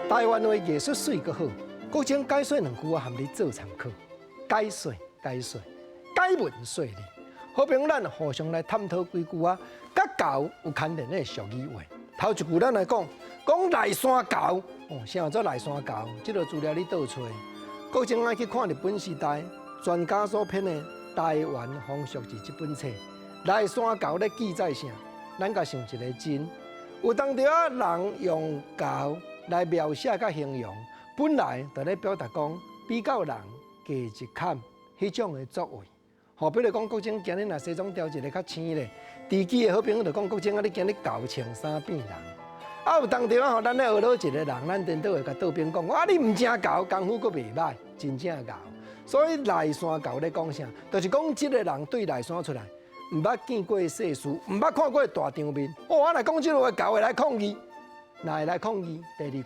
台灣話藝術媠閣好，國情解說兩句我含你做參考。解說解說解文說理，好朋友咱互相來探討幾句啊，佮猴有牽連的俗語話。頭一句咱來講，講內山猴，哦，啥叫做內山猴？這個資料你倒揣。國情愛去看日本時代專家所編的《台灣風俗誌》這本冊，內山猴咧記載啥？咱共想一个真，有當時仔人用猴來描寫佮形容，本來就咧表達講比較人低一坎彼種的作為。吼，比如講國情今日若西裝調一个較青咧，知己的好朋友就講國情啊，你今日猴穿衫變人。啊，有當時仔吼，咱咧學落一個人，咱顛倒會共倒邊講，啊，你毋誠猴，功夫閣袂䆀，真正猴。所以內山猴咧講啥？就是講這个人對內山出來，毋捌見過世事，毋捌看過大場面。哦，我若講這个話，猴會來抗議，若會來抗議。第二句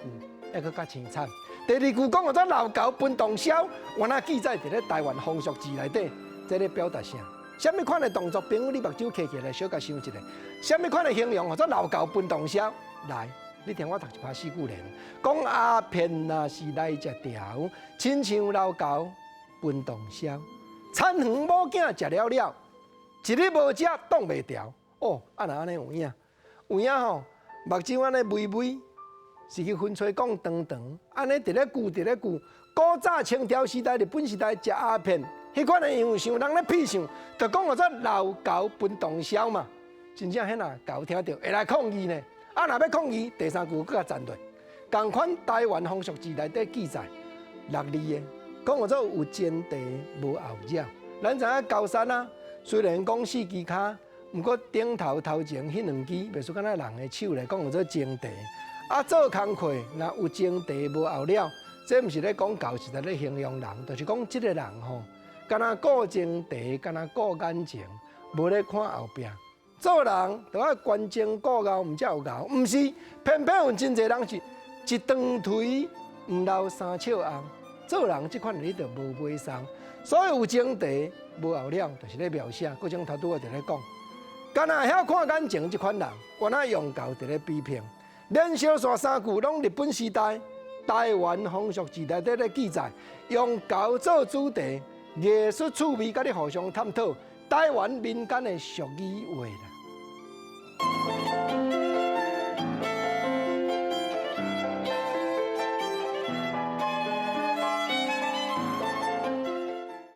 猶閣較凄慘。第二句講號做老猴分洞簫，原來記載佇咧台灣風俗誌內底，這咧表達啥？啥物款的動作？朋友，你目睭開起來，小共想一下。啥物款的形容號做老猴分洞簫？來，你聽我讀一拍四句聯，講阿片若是來食條，親像老猴分洞簫。田園某囝食了了，一日無食擋袂牢。哦，啊若按呢有影，有影吼，目睭按呢微微，是去薰吹講長長，按呢佇咧顧佇咧顧。古早清朝時代、日本時代食鴉片，彼款的樣相，人咧比相，就講號做老猴分洞簫嘛。真正彼若猴聽著會來抗議呢。啊，若欲抗議，第三句閣較讚落。仝款台灣風俗誌內底記載六字的，講號做有前蹄無後鳥。咱知影高山啊，雖然講四支跤，毋過頂頭頭前彼兩支，袂輸敢若人的手來講號做前蹄。啊，做工課若有前蹄無後鳥，這毋是咧講猴，是在咧形容人，就是講這个人吼，敢若顧前蹄，敢若顧眼前，無咧看後壁。做人著愛觀前顧後，毋才有𠢕。毋是，偏偏有真濟人是一長腿毋留三尺紅。做人這款你就無尾送。所以有前蹄無後鳥，就是咧描寫。國情頭拄仔佇咧講，敢若會曉看眼前這款人，原來用猴佇咧比拼。連續紲三句攏日本時代台灣風俗誌內底咧記載，用猴做主題，藝術趣味佮你互相探討台灣民間的俗語話啦。